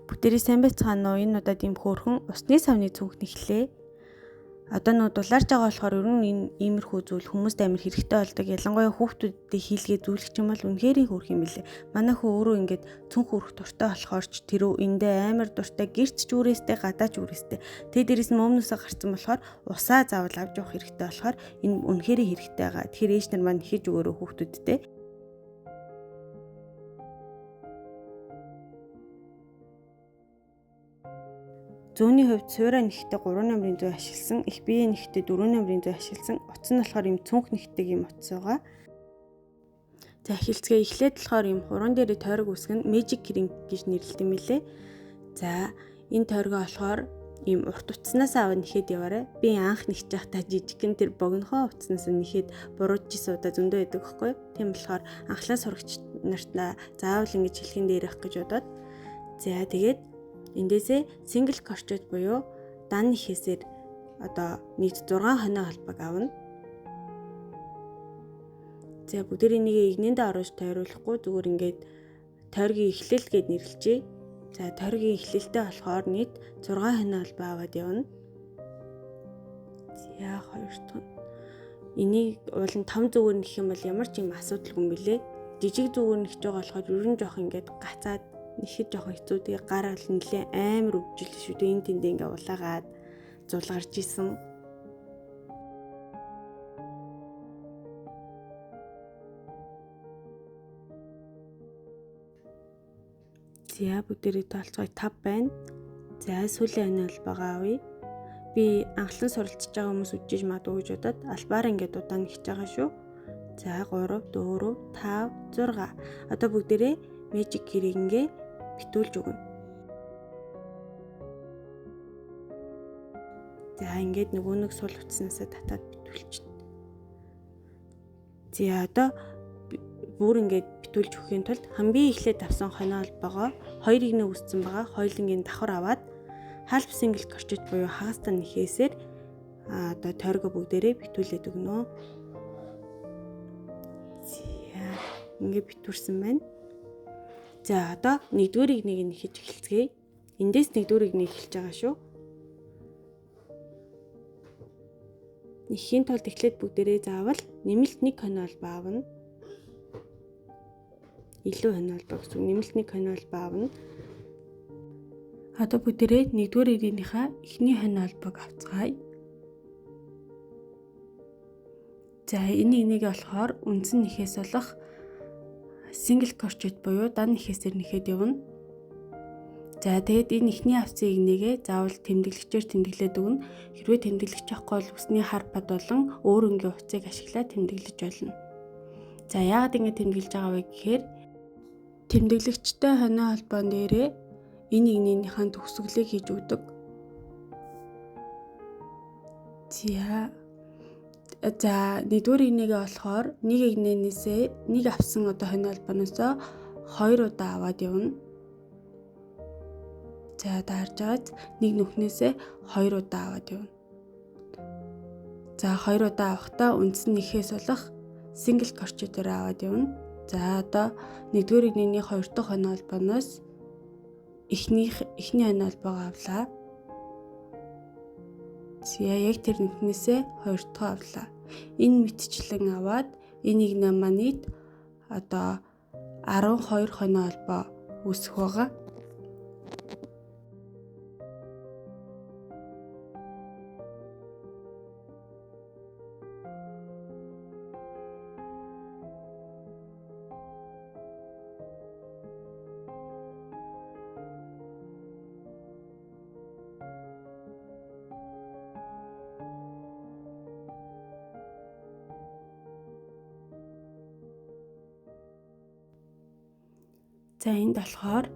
Бүгдээрээ сайн байцгаана уу? Энэ удаад ийм хөөрхөн усны савны цүнх нэхлээ. Одоо нөө дулаарч байгаа болохоор ер нь энэ иймэрхүү зүйл хүмүүст амар хэрэгтэй болдог. Ялангуяа хүүхдүүдэд хийлгээ зүүлэх юм бол үнэхээр хөөрх юм билээ. Манай хүү өөрөө ингээд цүнх өрөх дуртай болохоор ч тэр эндээ амар дуртай, гэрт ч үрээстэй, гадаа ч үрээстэй. Тэгээ дээрэс нь өмнөөсөө гарцсан болохоор усаа заавал авч явах хэрэгтэй болохоор энэ үнэхээр хэрэгтэй байгаа. Тэгэхээр ээж нар маань нэхэж өгөөрэй хүүхдүүдтэй. Зүүнний хувьд суура нэхтэй 3 номерын зүй ашигласан, их бие нэхтэй 4 номерын зүй ашигласан. Утас нь болохоор ийм цүнх нэхтэй ийм утас байгаа. За эхэлцгээе. Эхлээд болохоор ийм хуран дээрээ тойрог үсгэн Magic Ring гэж нэрлэдэг юм лээ. За энэ тойргоо болохоор ийм урт утаснаас аваад нэхэд яваарай. Би анх нэхэж байхдаа жижигхэн тэр богинохоо утаснаас нэхэд буруудчихсан удаа зөндөө байдаг байхгүй юу? Тийм болохоор анхлаа сурагч нартаа заавал ингэж хэлхэн дээр явах гэж бодоод. За тэгээд эндээсээ single crochet буюу дан нэхээсээр одоо нийт 6 хонио холбоог авна. За бүгдээр энийг эгнээндээ оруулж тойруулахгүй зүгээр ингээд тойргийн эхлэл гэд нэрлэжээ. За тойргийн эхлэлтэй болохоор нийт 6 хонио холбоо аваад явна. За хоёр дахь нь энийг уулын том зүгээр нэх юм бол ямар ч юм асуудалгүй юм билээ. Жижиг зүгээр нэхэж байгаа болохоор ер нь жоох ингээд гацаад нэхэд жоохон хэцүү. Тэгээ гар бол нэлээ амар өвжил шүү дээ. Энэ тэндээ ингээ улаагаад зулгарч исэн. За бүгдээрээ тоолцгой 5 байна. За сүүлийн хонь холбоогоо авъя. Би анхлан суралцж байгаа хүмүүс үжиж магадгүй гэж бодоод албаар ингээд удаан нэхэж байгаа шүү. За 3 4 5 6. Одоо бүгдээрээ Magic Ring-гээ битүүлж өгнө. За ингээд нөгөө нэг сул утаснаасаа татаад битүүлчихнэ. За одоо бүр ингээд битүүлж өгөхийн тулд хамгийн эхлээд авсан хонио холбоогоо хоёр игнэ үүссэн байгаа хоёулангийн давхар аваад half single crochet буюу хагас тан нэхээсээр одоо тойргоо бүгдээрээ битүүлээд өгнө. За ингээд битүүрсэн байна. За одоо нэгдүгээр игнийг нэхэж эхэлцгээе. Эндээс нэгдүгээр игнийг эхэлж байгаа шүү. Нэхийн тулд эхлээд бүгдээрээ заавал нэмэлт нэг хонио холбоо авна. Илүү хонио холбоо гэсэн нэмэлт нэг хонио холбоо авна. Одоо бүгдээрээ нэгдүгээр игнийхээ эхний хонио холбоог авцгаая. За энэ игнийг болохоор үндсэн нэхээс болох single crochet буюу дан нэхээсээр нэхэд явна. За тэгээд энэ эхний авсан игнэгээ заавал тэмдэглэгчээр тэмдэглээд өгнө. Хэрвээ тэмдэглэж авахгүй бол үсний хар пад болон өөр өнгийн утсыг ашиглаад тэмдэглэж болно. За яагаад ингэж тэмдэглэж байгаа вэ гэхээр тэмдэглэгчтэй хонио холбоон дээрээ энэ игнийхээ төгсгөлийг хийж өгдөг. За нэгдүгээр игнэгээ болохоор нэг игнэнээсээ нэг авсан одоо хонио холбооноосоо 2 удаа аваад явна. За даарж байгааз нэг нүхнээсээ 2 удаа аваад явна. За 2 удаа авахдаа үндсэн нэхээс болох single crochet-ээр аваад явна. За одоо нэгдүгээр игнэний хоёр дахь хонио холбооноос эхний хонио холбоогоо авлаа. За яг тэр нүхнээсээ хоёр дахь авлаа. Энэ мэтчлэн аваад энэ игнэ маань нийт одоо 12 хонио холбоо үүсэх байгаа. За энд болохоор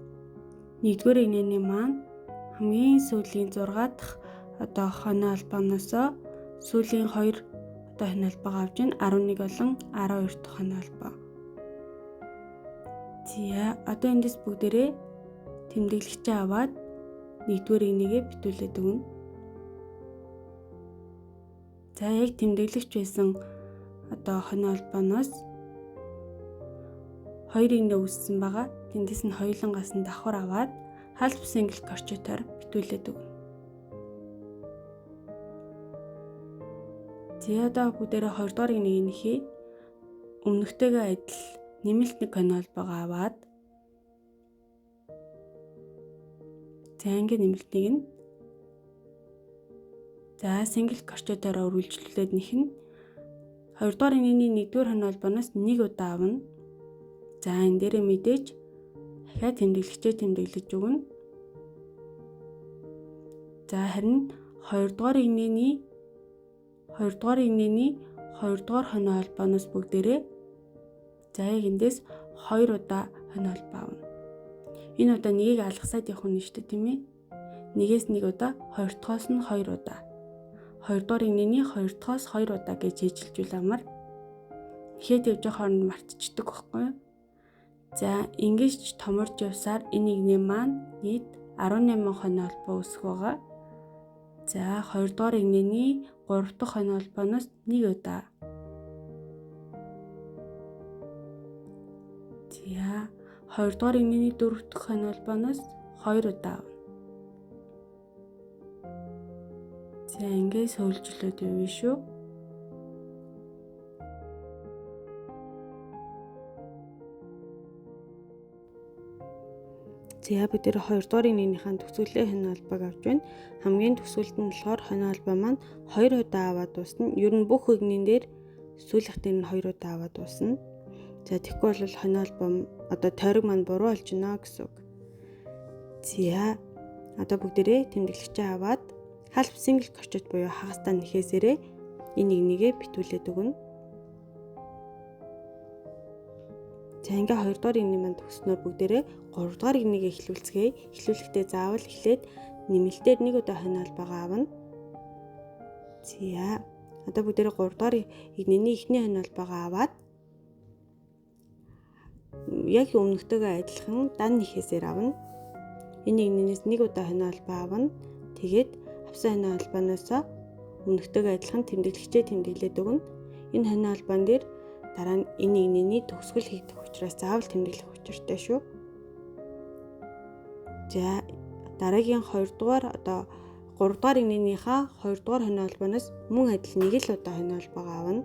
нэгдүгээр игнэний маань хамгийн сүүлийн 6 дахь одоо хонио холбооноосоо сүүлийн 2 одоо хонио холбоогоо авч ин 11 болон 12 дахь хонио холбоо. За одоо эндээс бүгдээрээ тэмдэглэгчээ аваад нэгдүгээр игнэгээ битүүлээд өгнө. За яг тэмдэглэгч байсан одоо хонио холбооноос 2 игнэ үүссэн байгаа. Тэндээс нь хоёулангаас нь давхар аваад Half single crochet-оор битүүлээд өгнө. За одоо бүгдээрээ 2 дугаар игнэнийг нэхье. Өмнөхтэйгээ адил нэмэлт нэг хонь холбоогоо аваад за ингээд нэмэлтнийг нь за single crochet-оор үргэлжлүүлээд нэхнэ. 2 дугаар игнэний 1 дугаар хонь холбооноос нэг удаа авна. За энэ дээрээ мэдээж дахиад тэмдэглэгчээ тэмдэглэж өгнө. За харин 2 дугаар игнэний 2 дугаар игнэний 2 дугаар хонь холбооноос бүгдээрээ за яг эндээс 2 удаа хонь холбоо авна. Энэ удаа нэгийг алгасаад явах нь шүү дээ, тийм ээ. Нэгээс нэг удаа, хоёр дахоос нь 2 удаа. 2 дугаар игнэний 2 дахоос 2 удаа гэж хийжилжүүл амар. Нэхэд явж байгаа хооронд мартчихдаг байхгүй юу? За ингэж томорж явсаар энэ игнэ маань нийт 18 хонь холбоо үүсэх байгаа. За 2 дугаар игнэний 3 дахь хонь холбооноос нэг удаа. За 2 дугаар игнэний 4 дахь хонь холбооноос 2 удаа авна. За ингээд сөүлжлөөд явна шүү. За бид нэр 2 дугаар игнэнийхээ төгсгөлийн хонь холбоог авч байна. Хамгийн төгсгөлд нь болохоор хонь холбоо маань 2 удаа аваад дуусна. Ер нь бүх игнэн дээр сүүлийнх дээр нь 2 удаа аваад дуусна. За тэгэхгүй бол хонь холбоо одоо тойрог маань буруу болж байна гэсэн үг. За одоо бүгдээрээ тэмдэглэгчээ аваад half single crochet буюу хагастай нэхээсээрээ энэ игнэгээ битүүлээд өгнө. За ингээ 2 дугаар игний маань төгснөөр бүгдээрээ 3 дугаар игнийг эхлүүлцгээе. Эхлүүлэхдээ заавал эхлээд нэмэлтээр нэг удаа хонь холбоогоо авна. За одоо бүгдээрээ 3 дугаар игнэний эхний хонь холбоогоо аваад яг өмнөхтэйгээ адилхан дан нэхээсээр авна. Энэ игнэнээс нэг удаа хонь холбоо авна. Тэгээд авсан хонь холбооноос өмнөхтэйгээ адилхан тэмдэглэгчээ тэмдэглээд өгнө. Энэ хонь холбоон дээр дараа нь энэ игнэний төгсгөл хийгдэх учраас заавал тэмдэглэх учиртай шүү. За дараагийн 2 дугаар одоо 3 дугаар игнэнийхээ 2 дугаар хонь холбооноос мөн адил нэг л удаа хонь холбоогоо авна.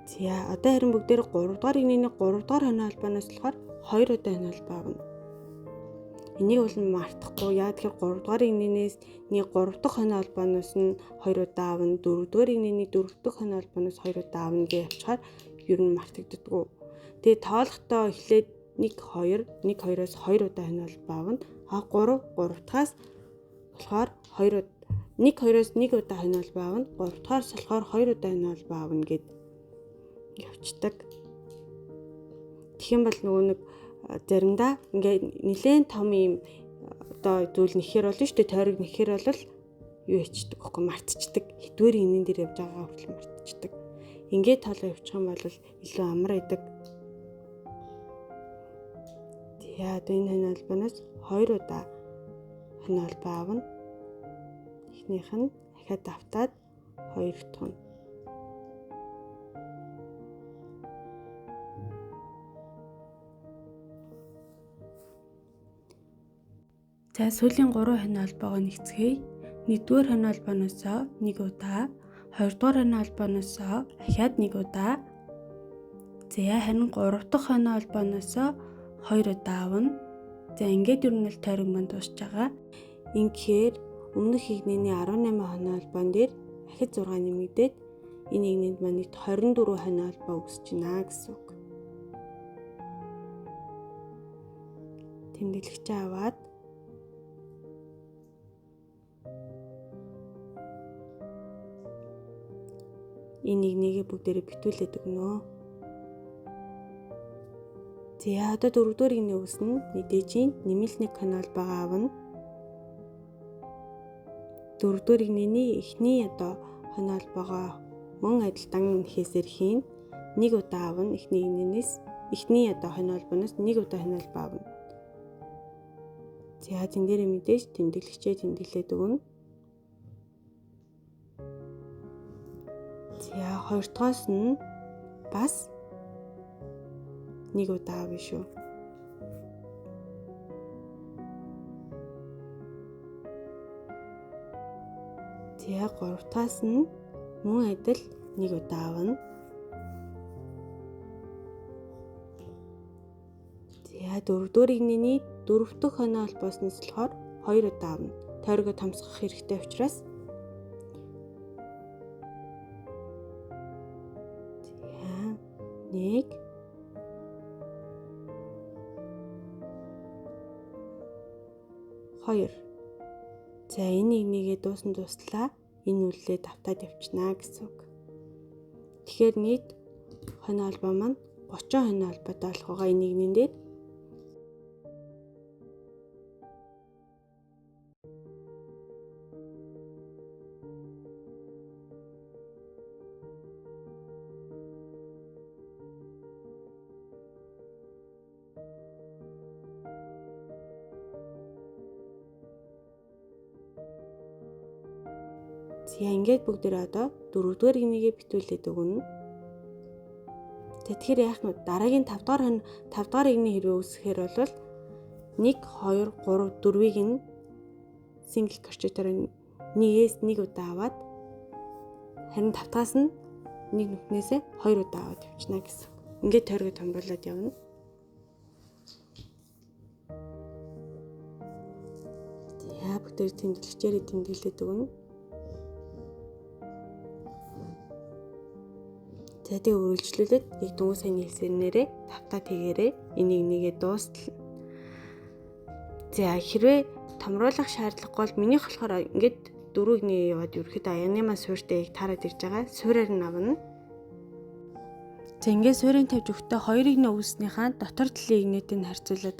За одоо харин бүгдээр 3 дугаар игнэний 3 дугаар хонь холбооноос болохоор 2 удаа хонь холбоо авна. Энийг бол мартахгүй. Яг тэгэхээр 3 дугаар игнэнээс 3 дахь хонь холбооноос нь 2 удаа авна, 4 дугаар игнэний 4 дахь хонь холбооноос 2 удаа авна гэж явчихаар ер нь мартагддаггүй. Тэгээ тоолохдоо эхлээд 1 2 1 2-оос 2 удаа хонь холбоо авна. А 3 3 дахаас болохоор 2 1 2-оос 1 удаа хонь холбоо авна. 3 дахаас болохоор 2 удаа хонь холбоо авна гэд явцдаг. Тэгэх юм бол нөгөө нэг заримдаа ингээ нэлээд том юм одоо зүйл нэхэр болно шүү дээ. Тойрог нэхэр бол юу ячдаг байхгүй мартчихдаг. Хэдвэр энэн дээр явж байгаа хүртэл мартчихдаг. Ингээд тоолоо явчих юм бол илүү амар байдаг. За одоо энэ хонь холбооноос 2 удаа хонь холбоо авна. Эхнийх нь дахиад давтаад 2 дахь нь. За сүүлийн 3 хонь холбоогоо нэгцгээе. 1-р хонь холбооноос 1 удаа, 2-р хонь холбооноос дахиад 1 удаа. За харин 3 дахь хонь холбооноос 2 удаа авна. За ингээд ер нь л тойрог маань дуусч байгаа. Ингэхээр өмнөх игнэний 18 хонь холбоон дээр дахид 6 нэмэгдээд энэ игнэнд маань нийт 24 хонь холбоо үүсэж байна гэсэн үг. Тэмдэглэгчээ аваад энэ игнэгээ бүгдээрээ битүүлээд өгнө. За одоо 4-р игнэ үүснэ. Мэдээж нэмэлт нэг хонь холбоогоо авна. 4-р игнэний эхний одоо хонь холбоогоо мөн адил дан нэхээсээр хийн. Нэг удаа авна. Эхний игнэнээс эхний одоо хонь холбооноос нэг удаа хонь холбоо авна. За тэн дээр мэдээж тэмдэглэгчээ тэмдэглээд өгнө. За хоёр дахоос нь бас нэг удаа авна шүү. За 3 дахьаас нь мөн адил нэг удаа авна. За 4-р игнэний 4 дахь хоноо холбоосноос болохоор 2 удаа авна. Тойрогоо томсгох хэрэгтэй учраас. За 1 2. За энэ игнэгээ дуусан дуслаа энэ үллээ давтаад явчихнаа гэсэн үг. Тэгэхээр нийт хоноо холбоо маань 30 хоноо холбоотой болох байгаа энэ игнэн дээр. За ингээд бүгдээрээ одоо 4-р игнэгээ битүүлээд өгнө. Тэгэхээр яах нь дараагийн 5 дугаар игнэ хэрвээ үүсгэхээр бол 1 2 3 4-ийг нь single crochet-оор нэгээс нэг удаа аваад харин 5 дахаас нь нэг нүхнээсээ 2 удаа аваад явчихна гэсэн. Ингээд тойргоо томруулаад явна. За бүгдээр тэмдэглэчээрээ тэмдэглээд өгнө. За тэгээ үргэлжлүүлээд яг дөнгөж сайн хэлсэнээрээ тавтаа тэгээрээ энийг нэгээ дуустал. За хэрвээ томруулах шаардлагагүй бол минийх болохоор ингээд дөрвийг нэг яваад ерөөхдөө аяны маань суурьтай яг таарад ирж байгаа. Суурьаар нь авна. За ингээд суурийг тавьж өгөхдөө хоёрыг нь өвснийхаа дотор талын игнэтийг харьцуулаад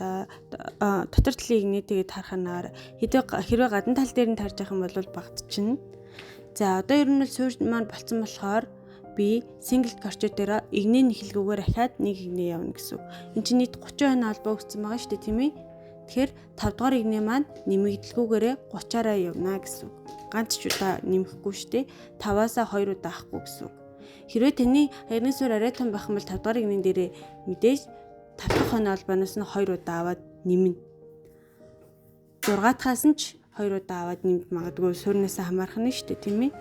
дотор талын игнэтийг тарахнаар хэрвээ гадна тал дээр нь тарж явах юм бол багтчихна. За одоо ер нь бол суурь маань болцсон болохоор би single crochet-ээр игнэ нэхэлгүүгээр ахиад нэг игнэ явна гэсэн үг. Энд чинь нийт 30 хоноо холбоо өгсөн байгаа шүү дээ, тийм ээ. Тэгэхээр 5 дугаар игнэ маань нэмэгдэлгүйгээрээ 30-аараа явна гэсэн үг. Ганц ч удаа нэмэхгүй шүү дээ. 5-аас 2 удаа авахгүй гэсэн үг. Хэрвээ таны аягны суурь арай том байх юм бол 5 дугаар игнэн дээрээ мэдээж 5 дахь хоноо холбооноос нь 2 удаа аваад нэмнэ. 6 дахьаас нь ч 2 удаа аваад нэмж магадгүй суурнасаа хамаарах нь шүү дээ, тийм ээ.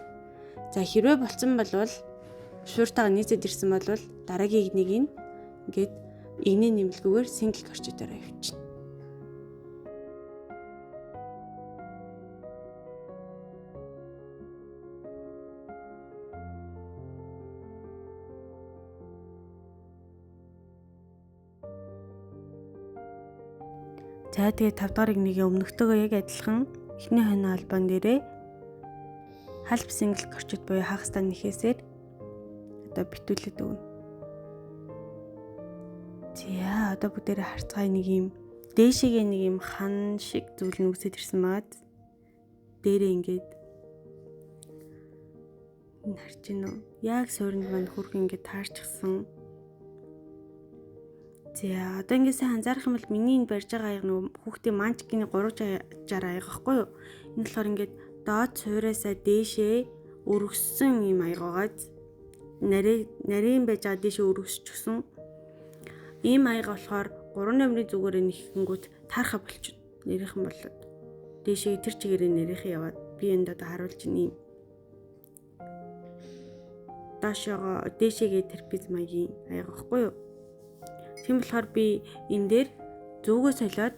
За хэрвээ болцсон болвол сууртайгаа нийцээд ирсэн бол дараагийн игнийг нь ингээд игнэ нэмэлгүйгээр single crochet-оор авчина. За тэгээ 5 дугаар игнэгээ өмнөхтэйгөө яг адилхан эхний хоноо холбоон дээрээ half single crochet буюу хагас тань нэхээсээр одоо битүүлээд өгнө. За одоо бүгдээрээ харцгаая нэг юм дээшээгээ нэг юм хан шиг зүйл нь үсээд ирсэн байгаад дээрээ ингээд энэ харж гин үү? Яг суурьнд маань хөрх ингээд таарчихсан. За одоо ингээд сайн анзаарах юм бол миний энэ барьж байгаа аяга нөгөө хүүхдийн манчкины 360 аяга байхгүй юу? Энэ болохоор ингээд доод суураасаа дээшээ өргөссөн юм аяга байгаа. Нарийн байж байгаа дээшээ өргөсчихсэн. Ийм аяга болохоор 3 номерын зүгээрээ нэхэнгүүт таархаа болчихно. Нэрийнхэн болоод дээшээ тэр чигээрээ нэрийнхэн яваад би энд одоо харуулж ин ийм доошоогоо дээшээгээ трапез маягийн аяга байхгүй юу? Тийм болохоор би энэ дээр зүгөө солиод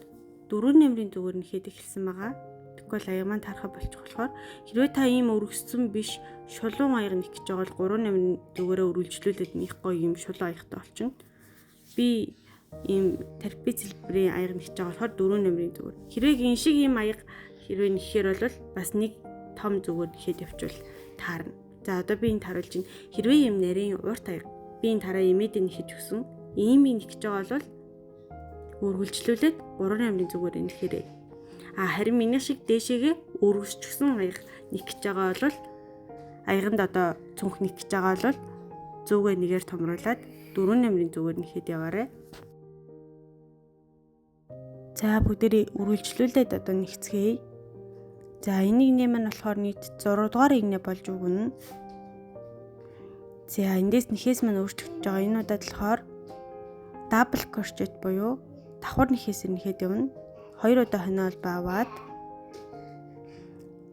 4 номерын зүгээр нэхэд эхэлсэн байгаа. Тэгвэл аяга маань таархаа болчих болохоор хэрвээ та ийм өргөссөн биш шулуун аяга нэх гэж байгаа бол 3 номерын зүгээрээ өргөлжлүүлээд нэх гоё юм шулуун аягтай болчихно. Би ийм трапез хэлбэрийн аяга нэх гэж байгаа болохоор 4 номерын зүгээр. Хэрвээ энэ шиг ийм аяга хэрвээ нэхээр бол бас нэг том зүгээр нэхэд явуучвал таарна. За одоо би энэ харуулж байна. Хэрвээ ийм нарийн урт аяга би энэ тараа имэдэ нэхэж өгсөн. Ийм нэг гэж байгаа бол өргөлжлүүлээд 3 номерын зүгээр нэхээрээ. А харин миний шиг дээшээгээ өргөсчихсэн аяга нэх гэж байгаа бол аяганд одоо цүнх нэх гэж байгаа бол зүгээ нэгээр томруулад 4 номерын зүгээр нэхэд яваарэ. За бүгдээрээ үргэлжлүүлээд одоо нэгцгээе. За энийг нэм нь болохоор нийт 6 дугаар игнэ болж өгнө. За эндээс нэхээс маань өөрчлөгдөж байгаа. Энэ удаад болохоор Double crochet буюу давхар нэхээсээр нэхэд явна. 2 удаа хонио холбоо аваад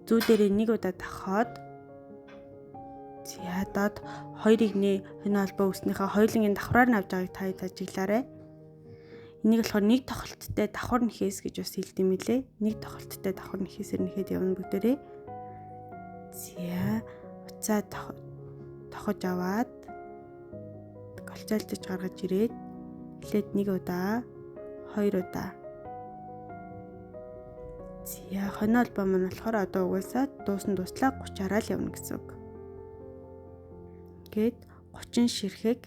зүү дээрээ 1 удаа давхаад за доод 2-ыг нэ хонио холбоо үүснийхээ хоёулангийн давхраар нь авч байгааг та ажиглаарай. Энийг болохоор нэг тохиолттой давхар нэхээс гэж бас хэлдэг юм лээ. Нэг тохиолттой давхар нэхээсээр нэхэд явна бүгдээрээ. За уцаа тохож аваад голцоолдож гаргаж ирээд эхлээд 1 удаа, 2 удаа. За хонио холбоо маань болохоор одоо угаасаа дуусан дуслаа 30-аараа л явна гэсэн үг. Ингээд 30 ширхэг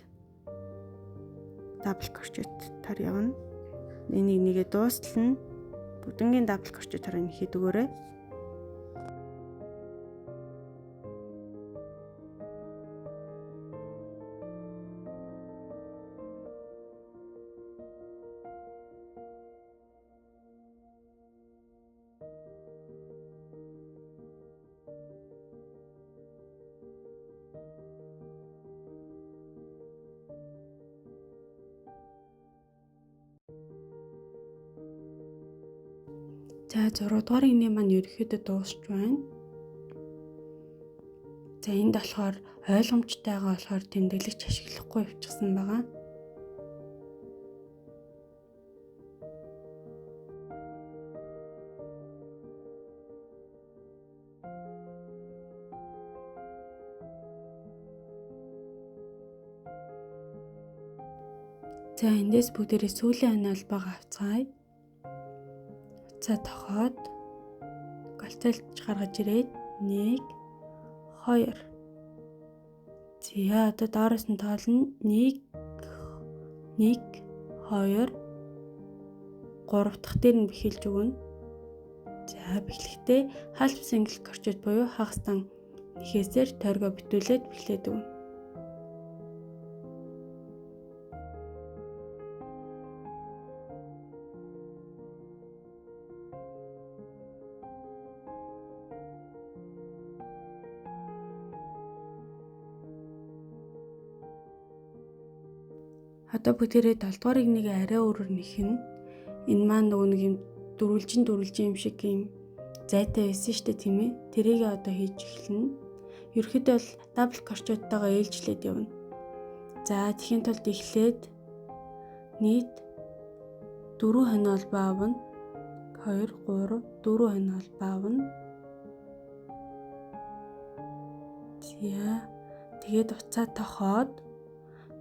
double crochet-таар явна. Энийг нэгэ дуустал нь бүгднгийн double crochet-аар нэхэд өгөөрэй. За 6 дугаар инээ маань ерөнхийдөө дуусч байна. За энд болохоор ойлгомжтойгоо болохоор тэмдэглэгч ашиглахгүй явчихсан байгаа. За эндээс бүгдээрээ сүүлийн хонио холбоогоо авцгаая. Уцаа тохоод голцоолж гаргаж ирээд 1 2. За одоо доороос нь тоолно. 1 1 2 3 дахь дээр нь бэхэлж өгнө. За бэхлэхдээ half single crochet буюу хагас дан нэхээсээр тойргоо битүүлээд бэхлээд өгнө. Одоо бүгдээрээ 7 дугаарыг нэг арай өөрөөр нэхнэ. Энэ маань нөгөө нэг юм дөрвөлжин юм шиг юм зайтай байсан шүү дээ, тийм ээ. Тэрийг одоо хийж эхэлнэ. Ерөнхийдөө бол double crochet-тойгоо ээлжлээд явна. За тэгэхийн тулд эхлээд нийт 4 хонио холбоо авна. 2 3 4 хонио холбоо авна. За тэгээд уцаа тохоод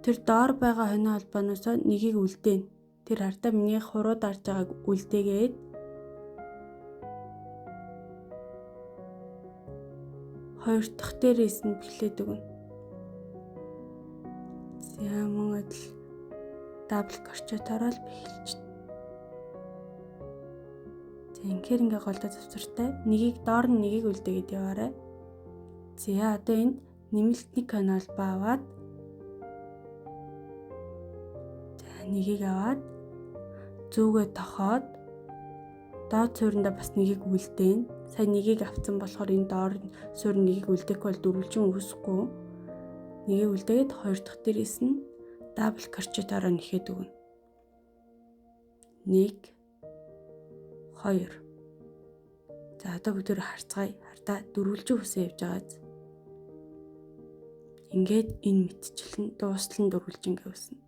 тэр доор байгаа хонио холбооноос нэгийг үлдээн. Тэр хардаа миний хуруу дарж байгааг үлдээгээд хоёр дахь дээрээс нь бэхлээд өгнө. За мөн адил double crochet-ороо л бэхэлж. За инхээр ингээ голдоо завсартай. Нэгийг доор нь нэгийг үлдээгээд яваарай. За одоо энд нэмэлт нэг хонио холбоо аваад нэгийг аваад зүүгээ тохоод доод суурьндаа бас нэгийг үлдээн. Сая нэгийг авсан болохоор энэ доор суурь нэгийг үлдэхгүй бол дөрвөлжин үүсэхгүй. Нэгийг үлдээгээд хоёр дахь дээрээс нь double crochet-ороо нэхэд өгнө. 1 2. За одоо бүгдээр харцгаая. Хардаа дөрвөлжин үсээ явж байгааз. Ингээд энэ мэтчлэн дуустал нь дөрвөлжин үүснэ.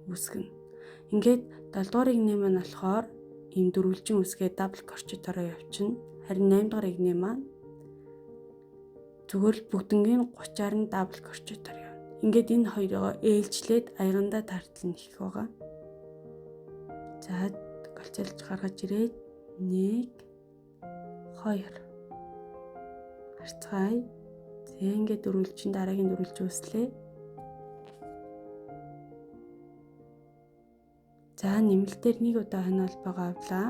Үүсгэнэ. Ингээд 7 дугаар игнэ маань болохоор ийм дөрвөлжин үсгээ double crochet-ороо явчихна. Харин 8 дугаар игнэ маань зүгээр л бүгднгийн 30-аар нь double crochet-оор явна. Ингээд энэ хоёроо ээлжлээд аягандаа тартал нь их байгаа. За голцолж гаргаж ирээд 1 2 харцгаая. За ингээд дөрвөлжин дараагийн дөрвөлжин үслээ. За нэмэлтээр нэг удаа хонио холбоогоо авлаа.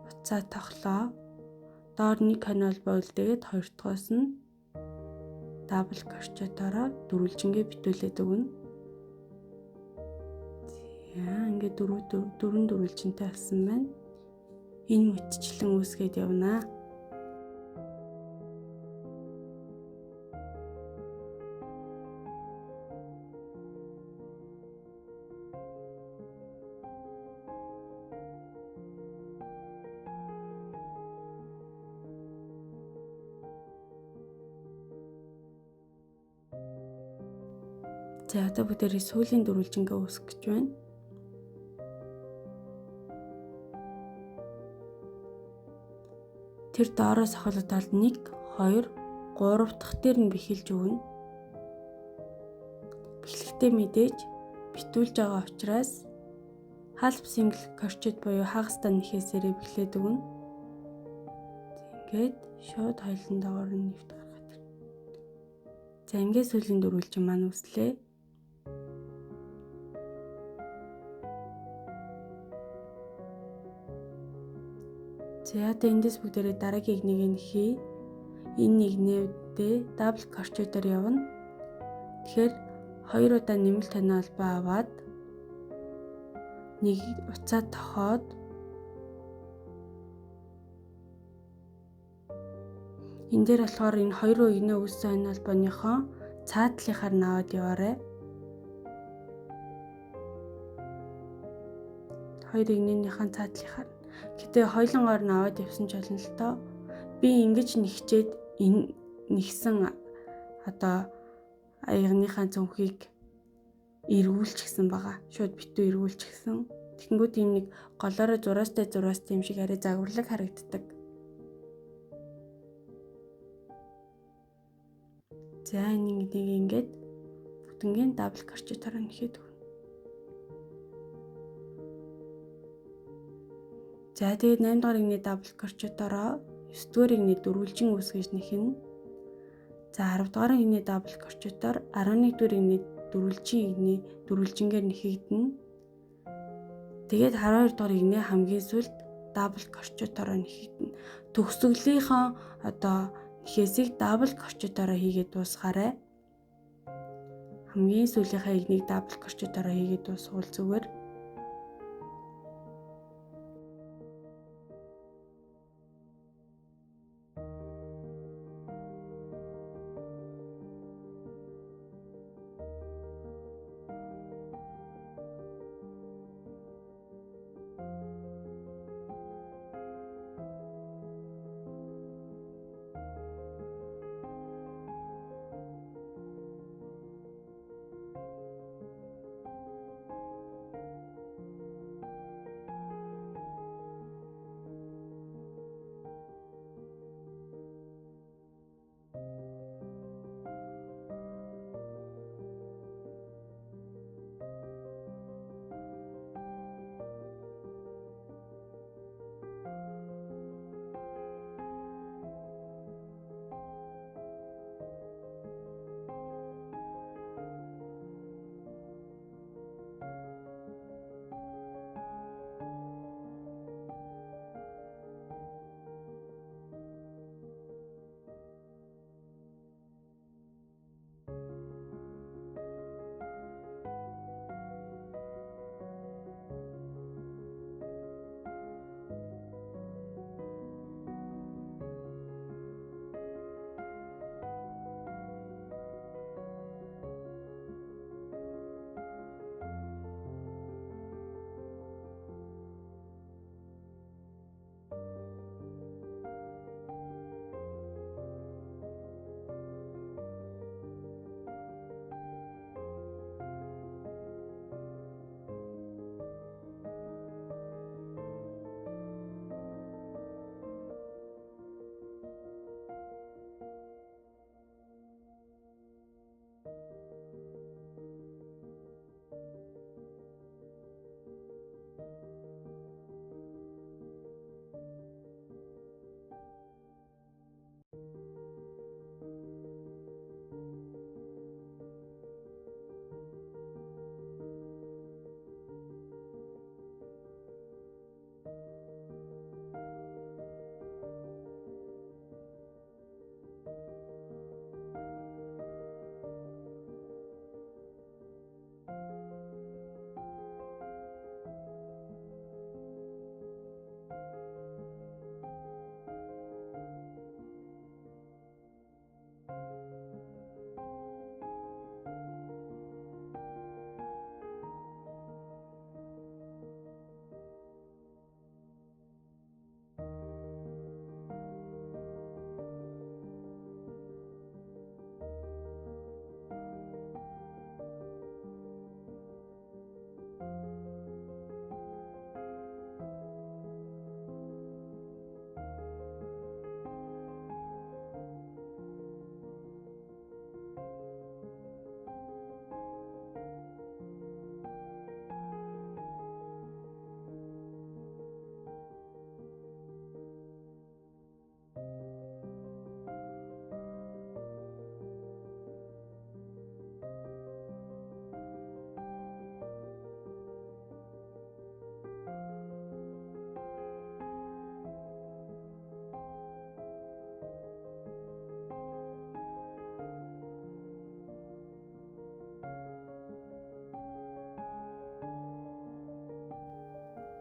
Уцаа тохлоо. Доор нэг хонио холбоо үлдээгээд хоёр дахьоос нь double crochet-ороо дөрвөлжингээ битүүлээд өгнө. За ингээд дөрвөн дөрвөлжинтэй болсон байна. Энэ мэтчлэн үүсгээд явнаа. За одоо бүгдээрээ сүүлийн дөрвөлжингээ үүсгэх гэж байна. Тэр доороос ахуулаад 1 2 3 дахь дээр нь бэхэлж өгнө. Бэхлэхдээ мэдээж битүүлж байгаа учраас half single crochet буюу хагастай нэхээсээрээ бэхлээд өгнө. Ингээд шууд хоёулын доогоор нь нэвт гаргаад ирнэ. За ингээд сүүлийн дөрвөлжин маань үүслээ. За одоо эндээс бүгдээрээ дараагийн игнийг нь хий. Энэ нэгнээдээ double crochet-оор явна. Тэгэхээр 2 удаа нэмэлт хонь холбоо аваад нэг уцаа тохоод энэ дээр болохоор энэ хоёр игнээ үүссэн хонь холбооныхоо цаатлынхаар нь аваад яваарай. Хоёр игнээнийхээ цаатлынхаар. Гэтэ хоёулангаар нь аваад явсан ч болно л тоо. Би ингэж нэгчээд энэ нэгсэн одоо аягныхаа цүнхийг эргүүлчихсэн байгаа. Шууд битүү эргүүлчихсэн. Тэгэнгүүт ийм нэг голоороо зураастай зураастай юм шиг арай загварлаг харагддаг. За энэ нэг ингээд бүтэнгийн double crochet-оор нэхэд өгнө. За тэгээд 8 дугаар игний double crochet-ороо 9 дугаар игний дөрвөлжин үүсгэж нэхнэ. За 10 дугаар игний double crochet-оор 11 дугаар игний дөрвөлжин игний дөрвөлжингээр нэхэгдэнэ. Тэгээд 12 дугаар игнээ хамгийн сүүлд double crochet-ороо нэхэгдэнэ. Төгсгөлийнхөө одоо нэхээсийг double crochet-ороо хийгээд дуусгаарай. Хамгийн сүүлийнхээ игнийг double crochet-ороо хийгээд дуусгавал зүгээр.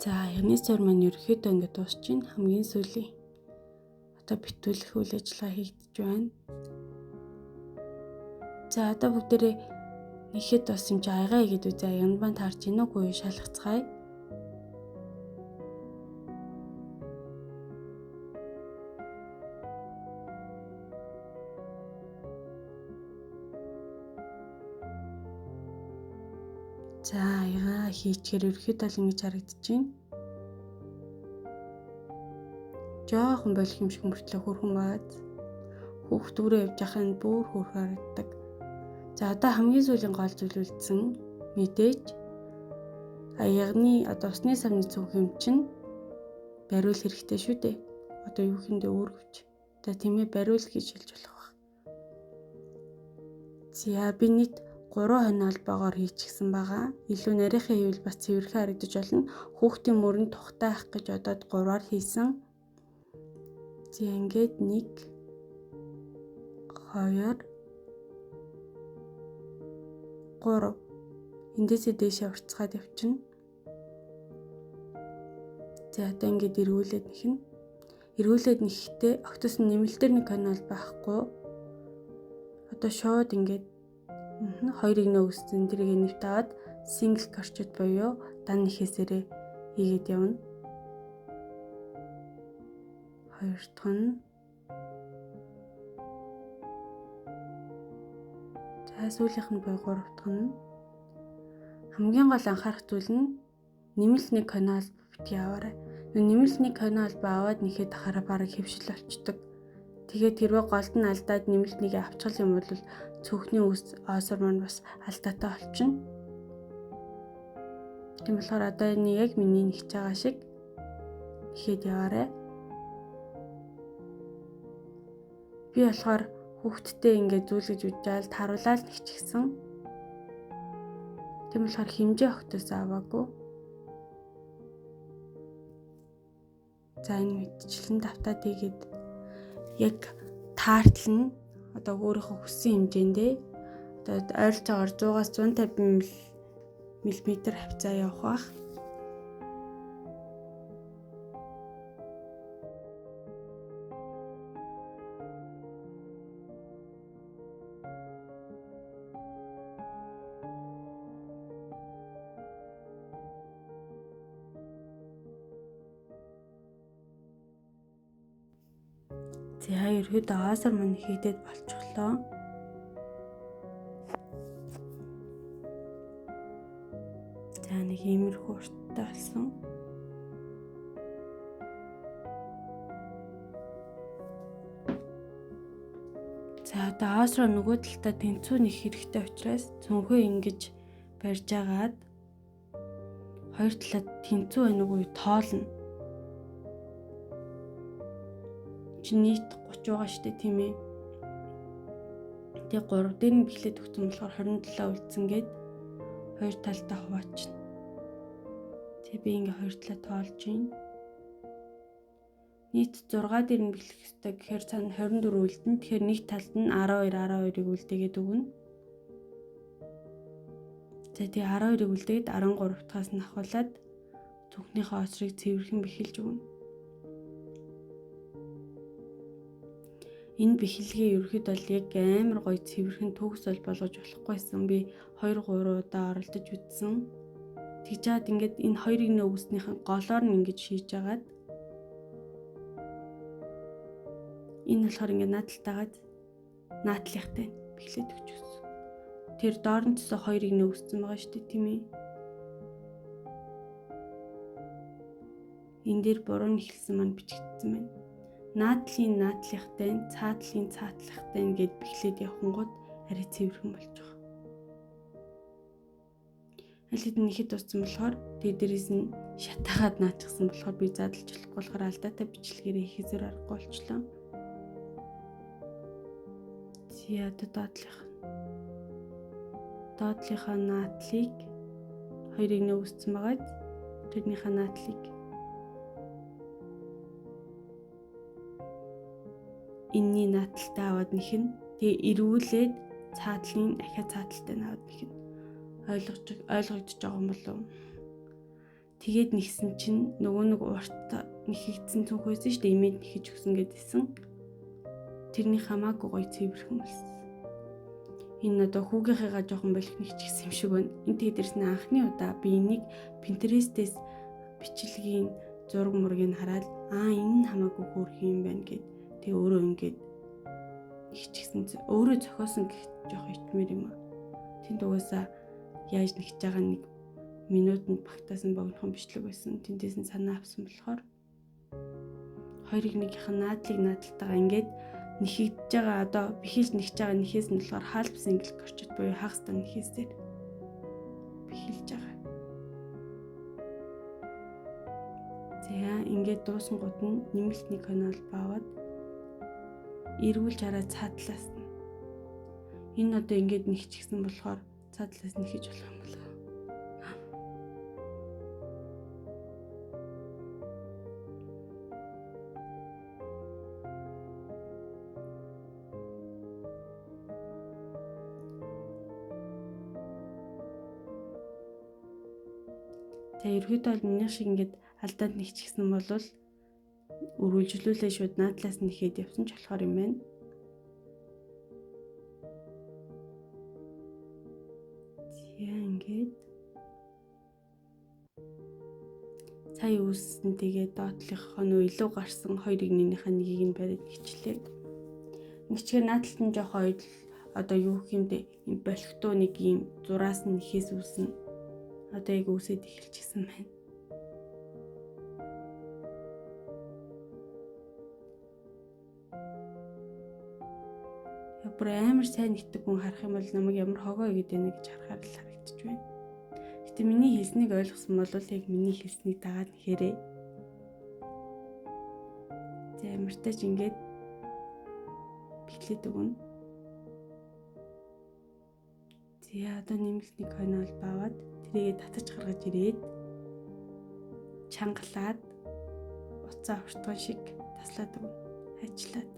За, аягны суурь маань ерөнхийдөө ингээд дуусч байна. Хамгийн сүүлийн одоо битүүлэх үйл ажиллагаа хийгдэж байна. За, одоо бүгдээрээ нэхэд бас юм чи аягаа хийгээд үзье. Аяганд маань таарч гин үгүй юу шалгацгаая. За, аягаа хийчихээр ерөнхийдөө л ингэж харагдаж байна. Жохон болох юм шиг мөртлөө хөөрхөн байгаад хүүхд өрөө явж байхын бүр хөөрхөн харагддаг. За, одоо хамгийн сүүлийн гол зүйл үлдсэн. Мэдээж аягны одоо усны савны цүнх юм чинь бариул хэрэгтэй шүү дээ. Одоо юу хийндэ үүргэвч. За, тийм ээ, бариул гэж хэлж болох байх. За, би нийт 3 хонь холбоогоор хийчихсэн байгаа. Илүү нарийнхан хийвэл бас цэвэрхэн харагдаж болно. Хүүхдийн мөрөнд тухтай ах гэж одоод 3-аар хийсэн. За, ингээд 1 2 3 эндээсээ дээшээ уртцгаад явчихна. За, одоо ингээд эргүүлээд нэхнэ. Эргүүлээд нэхэхдээ октос нь нэмэлтээр нэг хонь холбоо байхгүй. Одоо шууд ингээд хоёрыг нөөгсөн тэрийг нэвт аваад single crochet буюу дан нэхээсээрээ хийгээд явна. Хоёр дахь нь. За, сүүлийнх нь буюу гурав дахь нь. Хамгийн гол анхаарах зүйл нь нэмэлт нэг хонь холбоо битгий аваарай. Нэмэлт нэг хонь холбоо аваад нэхэд ахаараа бараг хэвшил болчдөг. Тэгээд хэрвээ голд нь алдаад нэмэлт нэгийг авчихл юм бол цөөхний үс осор маань бас алдаатай болчихно. Тийм болохоор одоо энэ яг миний нэгж байгаа шиг нэхэд яваарай. Би болохоор хүүхдтэй ингээд зүйлгэж үжаал таруулаад нэгчихсэн. Тийм болохоор хэмжээ огтоос аваагүй. За, энэ мэдчлэн давтаад ийгээд яг таартал нь одоо өөрийнхөө хүссэн хэмжээндээ одоо ойролцоогоор 100-аас 150 мм хавцаа явах байх. За, ерөөдөө аасар мань хийдээд болчихлоо. За, нэг иймэрхүү урттай болсон. За, одоо аасраа нөгөө талдаа тэнцүү нэх хэрэгтэй учраас цүнхээ ингэж барьж агаад хоёр талаа тэнцүү байна уу тоолно. Чи нийт 30 байгаа штэ, тийм ээ. Тэгээ 3 дээр нь бэхлээд өгсөн болохоор 27 үлдсэн гээд хоёр талдаа хуваачна. Тэгээ би ингээ хоёр талаа тоолж байна. Нийт 6 дээр нь бэхлэх ёстой гэхээр цаана 24 үлдэн. Тэгэхээр нэг талд нь 12 12-ыг үлдээгээд өгнө. За, тэгээ 12-ыг үлдээгээд 13 дахаас нь ахуулаад зүнхнийхээ осрыг цэвэрхэн бэхэлж өгнө. Энэ бэхлэгээ ерөнхийдөө бол яг амар гоё цэвэрхэн төгс бол болгож болохгүйсэн. Би 2 3 удаа оролдож үзсэн. Тэгж чад ингээд энэ хоёрыг нөөснийхэн голоор нь ингэж шийж агаад энэ болохоор ингээд нааталтайгаад наатлихтай бэхлээд өгчихсөн. Тэр доор нь төсөө хоёрыг нөөссөн байгаа шүү дээ, тийм ээ. Энэ дээр буруу нь эхэлсэн маань бичигдсэн байна. Наадлын наадлахтай, цаатлын цаатлахтай гэд бэхлээд явхангууд арай цэвэрхэн болж байгаа. Аль хэдийн нэхэд дууссан болохоор тэгээ дээрээс нь шатаагаад наачихсан болохоор би задлж болохгүй болохоор алдаатай бичлэгээр хийхээсээр аргагүй болчлоо. За, одоо доотлынхаа наадлыг хоёрыг нөөссөн байгаа. Тэрнийхээ наадлыг энэний наадaltaй аваад нэхэн. Тэгээ эргүүлээд цаатлын ахиа цааталтай аваад нэхэн. Ойлгогдож байгаа юм болов уу? Тэгээд нэгсэн чинь нөгөө нэг урт нэхэгдсэн цүнх байсан шүү дээ. Имэд нэхэж өгсөн гэдээсэн. Тэрний хамаагүй гоё цэвэрхэн болсон. Энэ одоо хүүгийнхээгаа жоохон болох нэгчихсэн юм шиг байна. Энэ тэгээд дээрс нь анхны удаа би энийг Pinterest-ээс бичлэгийн зураг мургийг хараад энэ нь хамаагүй хөөрхөн юм байна гэд. Тэгээ өөрөө ингээд нэгчихсэн, өөрөө зохиосон гэх жоох ичмэр юм аа. Тэнд угаасаа яаж нэгж байгаа нэг минутанд багтаасан богинохон бичлэг байсан. Тэндээс нь санаа авсан болохоор хоёрыг нэгийнх нь наадлыг наадалтайгаа ингээд нэхэгдэж байгаа, одоо бэхэлж нэгж байгаа нэхээс нь болохоор half single crochet буюу хагас дан нэхээсээр бэхэлж байгаа. За ингээд дуусангууд нь нэмэлт нэг хонол баваад эргүүлж хараа цаатлаас нь. Энэ одоо ингээд нэгчихсэн болохоор цаатлаас нэхэж болох юм болоо. За ерөөдөө бол миний шиг ингээд алдаанд нэгчихсэн бол өргөлжлүүлээ шууд наадлаас нэхэд явсан ч болохоор юм байна. За ингээд сая үүссэн тэгээд доотлынхоо нөө илүү гарсан хоёр игнийхээ нэгийг нь бариад нэгчлээ. Нэгчгээр наадалт нь жоох ойдол одоо юу гэх юм бэ? Юм болохтуу нэг юм зураас нь нэхээс үүснэ. Одоо яг үүсээд эхэлчихсэн байна. Бүр амар сайн нэгдэг хүн харах юм бол намайг ямар хогоо гэдэг нэ гэж харахаар л харагдчих байна. Гэтэ миний хэлснийг ойлгосон бол яг миний хэлснийг дагаад нэхэрээ. За ямартай ч ингээд битлээд өгнө. За одоо нэмэлт нэг хонол баваад тэрийгэ татаж гаргаж ирээд чангалаад уцаа хуртган шиг таслаад өгнө. Хайчлаад.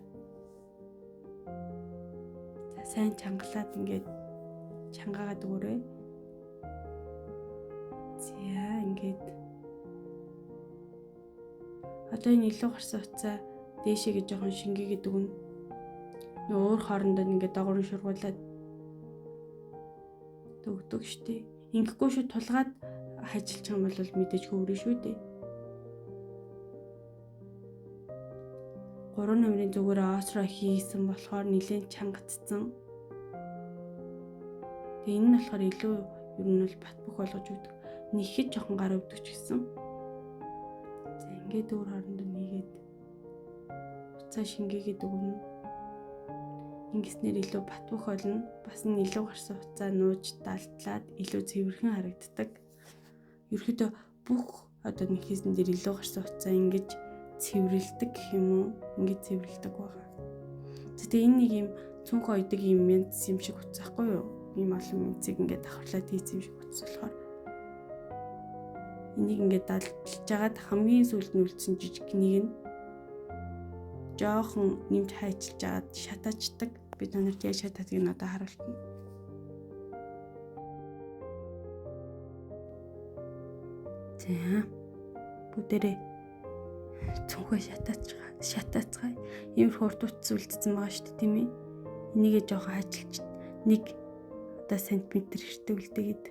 За сайн чангалаад ингээд чангаагаад өгөөрэй. За ингээд одоо энэ илүү гарсан уцаа дээшээгээ жоохон шингээгээд өгнө. Нөө өөр хоорондоо ингээд догрон шургуулад өгдөг штеп. Ингэхгүй шүү тулгаад хайчилчих юм бол мэдээж хөөрнө шүү дээ. 3 номерын зүгээр осро хийсэн болохоор нэлээд чангацсан. Тэгээ энэ нь болохоор илүү ер нь бол бат бөх болгож өгдөг. Нэхэд жоохон гар өвдөг ч гэсэн. За ингээд өөр хоорондоо нэгээд уцаа шингээгээд өгнө. Ингэснээр илүү бат бөх болно. Бас нь илүү гарсан хуцаа нууж далдлаад илүү цэвэрхэн харагддаг. Ерөөхдөө бүх одоо нэхээсэн дээр илүү гарсан хуцаа ингэж цэвэрлдэг гэх юм уу? Ингэж цэвэрлдэг байгаа. Тэгээ энэ нэг юм цүнх ойдог юм мянц юм шиг хуцаа байхгүй юу? Ийм олон мянцыг ингээд давхарлаад хийсэн юм шиг хуцаа болохоор энийг ингээд далдалж хагаад хамгийн сүүлд нь үлдсэн жижиг нэг нь жоохон нэмж хайчилж агаад шатаачдаг. Би та нарт яаж шатаадгийг нь одоо харуулна. За бүгдээрээ цүнхээ шатаацгаая. Иймэрхүү урт утас үлдсэн байгаа шүү дээ, тийм ээ. Энийгээ жоохон хайчилж нэг одоо сантиметр хэртэй үлдээгээд.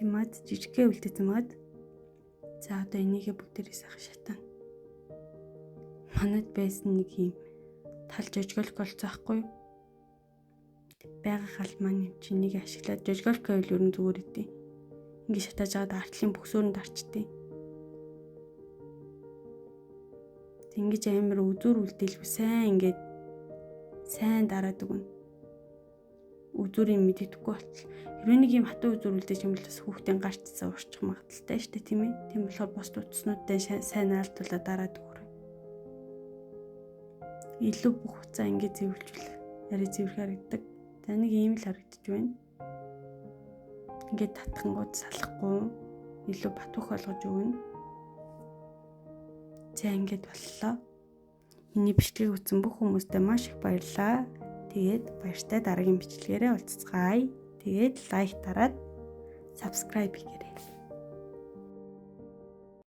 Тийм мад жижигхээ үлдээсэн мад. За одоо энийгээ бүгдээрээ сайхан шатаана. Манад байсан нэг юм тал жожголк болцоохгүй юу? Бага гал маань юм чи нэг ашиглаад жожголк байвал ер нь зүгээр идэв. Ингээ шатааж байгаад артлын бөксөөрөнд арчдیں۔ Тэнгиж амар үзүүр үлдээлгүй сайн ингээд сайн дараад өгнө. Үзүүрийн мэддэхгүй болтол хэрвээ нэг юм хатуу үзүүр үлдээж юм бол бас хүүхдийн гарцсаа урчих магадaltaй шүү дээ, тийм ээ. Тийм болохоор бус утаснуудтай сайн аалтуулаад дараад өгөөрэй. Илүү бүх хуцаа ингээд зэвэрлжүүл арай зэвэрх харагддаг. За нэг ийм л харагдаж байна. Ингээд татхангууд салахгүй илүү батух болгож өгнө. За ингээд боллоо. Миний бичлэгийг үзсэн бүх хүмүүстээ маш их баярлалаа. Тэгээд баяртай дараагийн бичлэгээрээ уулзцгаая. Тэгээд лайк дараад Subscribe хийгээрэй.